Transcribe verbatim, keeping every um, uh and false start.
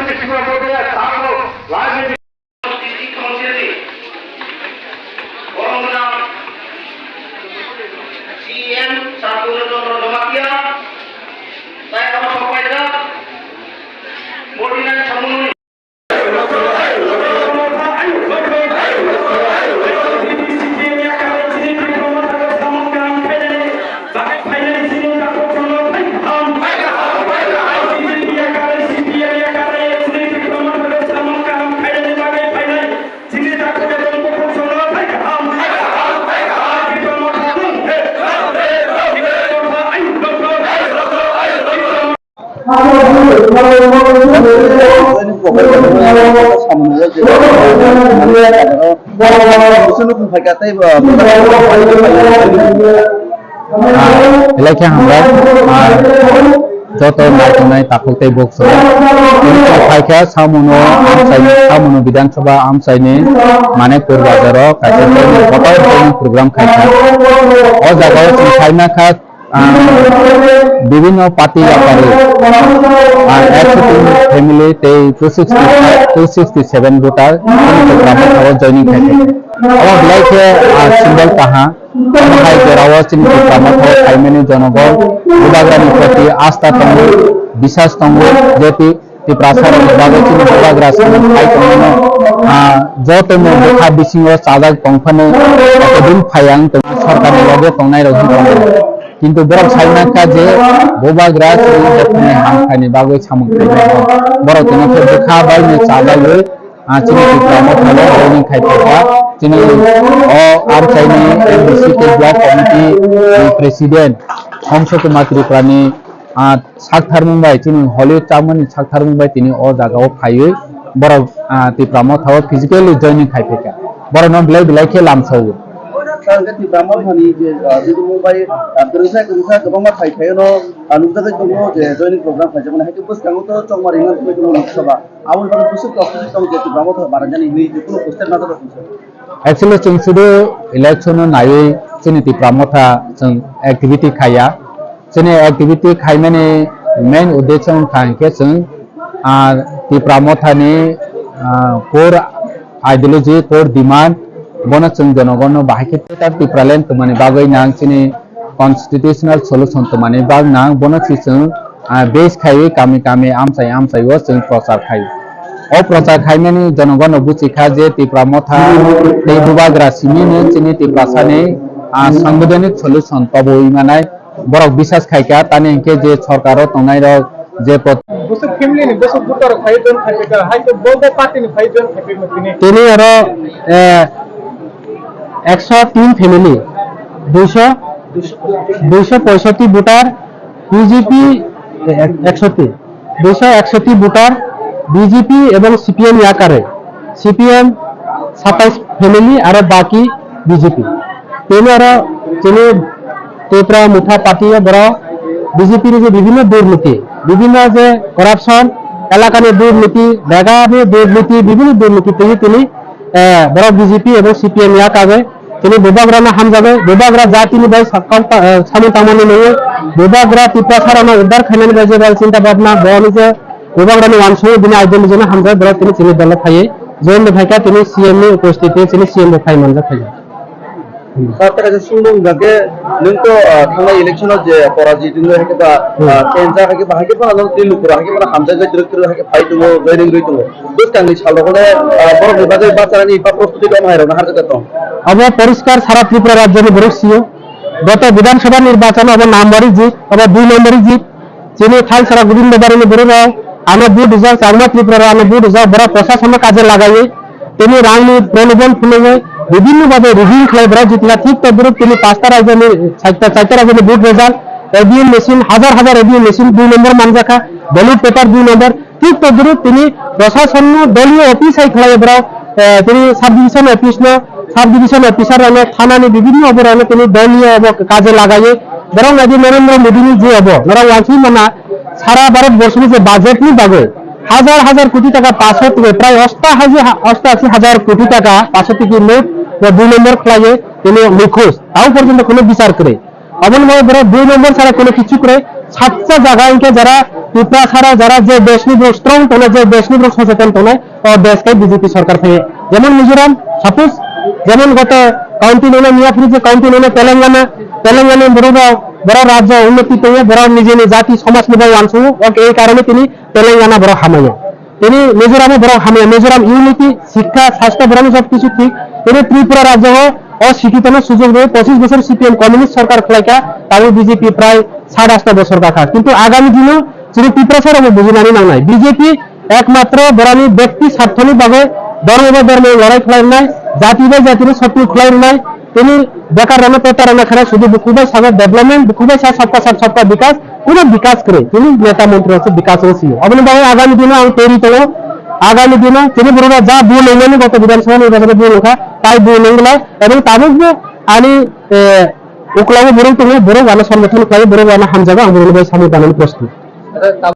District Council ni Boromgana C E M Sarpura Chandra Jamatia, tai oro sok paijak, forty nine Samung. Belai khe hambai, ah, joto naitongnai takhuk tei bokso. Tini chwng phaikha Samono amchaini, Samono Bidhan Sabha amchaini Manikpur bazaro kaisa training, kotor training program khaikha. O jagao chwng khaina kha, ah, bibhinno party yakarwi, ah, ekso tin family tei two sixty, two sixty seven voter chini Tipra Motha o joining khaikha. Omo belai khe, ah, symbol kaha. Omo hai jorao chini Tipra Motha o phaimani jonogon Bubagrani proti asta tongo, biswas tongo, je ti-, Tiprasarokni bagwi chini Bubagra samung khai tongmano, ah, jotono bwkha bisingo chajak tongphano, kotodin phai ang tong-, sorkarni loge tongnairok hinwi tongo. Kintu borok sai mankha je Bubagra chini jothani hamkhaini bagwi samung khainai. Borok tini khe bwkha baino chajagwi, ah, chini Tipra Motha o joining khai phaikha. Chini o amchaini M D C tei block committee ni president Omso Kumar Tripura ni, ah, saktharmung bai, chini holi chamani saktharmung bai tini o jaga o phaiwi borok, ah, Tipra Motha o physically joining khai phaikha. Borok no belai belai khe lamsao. Sir, hwnkhe Tipra Motha ni je, ah, je mung bai, ah, kwrwngsa kwrwngsa kwbangma phai khaio no, ah, nukjagwi tongo je joining program khaijakmani, haikhe bwskango to chongmari wngwi tongo Lok Sabha. Aboni bagwi bwswk opposition tong je Tipra Motha baranjani hinwi je kuno poster najak rok. Actually, chwng sudu election no naiwi chini Tipra Motha chwng activity khaiya. Chini activity khaimani main uddesho wngkha hinkhe chwng, ah, Tipra Motha ni, ah, core ideology, core demand, bono chwng jonogon no bahai khe Greater Tipraland tongmani bagwi nang chini constitutional solution tongmani bag nang, bono si chwng, ah, base khaiwi kami kami amchai amchai o chwng prochar khai. O prochar khaimani jonogon no buchikha je Tipra Motha tei Bubagra simi no chini Tiprasa ni, ah, sangbidhanik solution tobwi manai borok biswas khaikha, tani hinkhe je sorkar o tongnai rok je pro- Bwswk family ni bwswk voter phai join khai phaikha, hai khe bo bo party ni phai join khai phaikha tini. Tini oro, eh, ekso tin family, duiso, duiso poisotti voter, B J P, eh, ek-, ekso tin, duiso ekso tin voter, B J P ebong C P M yakare, C P M satais family aro baki B J P. Tini oro chini Tipra Motha party o borok B J P ni je bibhinno durniti, bibhinno je corruption, elaka ni durniti, jaga ni durniti, bibhinno durniti tini tini, eh, borok B J P ebong C P M ya kagwi tini Bubagra no hamjagwi, Bubagra jatini bai sa-, kok ta-, eh, samung tangmani nungwi, Bubagra Tiprasa rok no uddar khainani bai je bai chinta bhabna, bo ni je Bubagra ni uansukmung bini ideology no hamjagwi borok tini chini dolo phaiwi join bo phaikha, tini C M ni upostiti chini C M bo phai manjak phaikha. Sir, tei kaisa swngmung hwnkha khe, nwng to, ah, thangnai election o je porajit wngwi hai khe ba, Hmm. ah, kenjak hai khe ba, hai khe phano nwng tei lukurok hai khe phano hamjakgwi twrwk twrwk hai khe phai tongo, joining wngwi tongo. Bwskangni salrok le, ah, borokni bagwi bacharani ba prostuti tong hai rokno harjak tong. Abo poriskar sara Tripura rajyoni borok sio. Goto Bidhan Sabha nirbachan abo nambari jit, abo dui nambari jit. Chini Thalsara Gobindo Barini borok rok ano vote rijak, Changma Tripura rok ano vote rijak, borok prosason no kaje lagaiwi, tini rang ni prolobon phunugwi, bibhinno bhabe rigging khlai borok jitla, thik todrup tini pasta rajyoni, chaita, chaita rajyoni vote result, E V M machine, hajar hajar E V M machine dui number manjakha, ballot paper dui number, thik todrup tini prosason no doliyo office hai khlai borok, eh, tini sub division office no, sub division officer rok no, thana ni bibhinno obo rok no tini doliyo obo kaje lagaiwi, borok nadi Narendra Modi ni je obo, norok uansuk mana, Sara Bharat borso ni je budget ni bagwi hajar hajar koti taka pass o twi prai osta haji ha-, osta ashi hajar koti taka pass o twi note bo dui number khlaiwi tini mukhus. Tao porjonto kheno bichar kwrwi. Aboni bagwi borok dui number sara kheno kichu kwrwi. Sacha jaga hwnkhe jara Tiprasarao jara je deshni borok strong tongnai, je deshni borok socheton tongnai, o desh khe B J P sorkar phaiya. Jemon Mizoram, suppose, jemon goto county nungna Miyaphuru je county nungna Telangana, Telangana borok rok, borok rajyo unnoti tongo, borok nijeni jati somajni bai uansukgo, o ei karone tini Telangana borok hamaya. Tini Mizoram o borok hamya, Mizoram unity, sikha, sastho borok ni sob kisu thik. Tini Tripura rajyo o, o sikhi tono sujog rwi, pochis bosor C P M communist sorkar khlaikha, tabuk B J P prai sat asto bosor kakha. Kintu agami dino chini Tiprasa rok bo bujinani nangnai. B J P ekmatro borani bekti sarthoni bagwi dhormo bai dhormo lorai khlai rwnai, jati bai jati no sotru khlai rwnai, tini bekar rano petar rano khana sudu buku bai sago development, buku bai sa sabka sat sabka bikas, Kuno bikas kwrwi, tini neta montri rok se bikas rw sio. Aboni bagwi agami dino ang teri tongo. Agami dino tini borok ja bu nangmani goto Bidhan Sabha nirbachon o bu nangkha, tai bu nangwlai. Ebong tabuk bo ani, eh, uklau borok tongo, borok ano sombothon khlai, borok ano hamjago, ang borokni bai samung tanani prostut.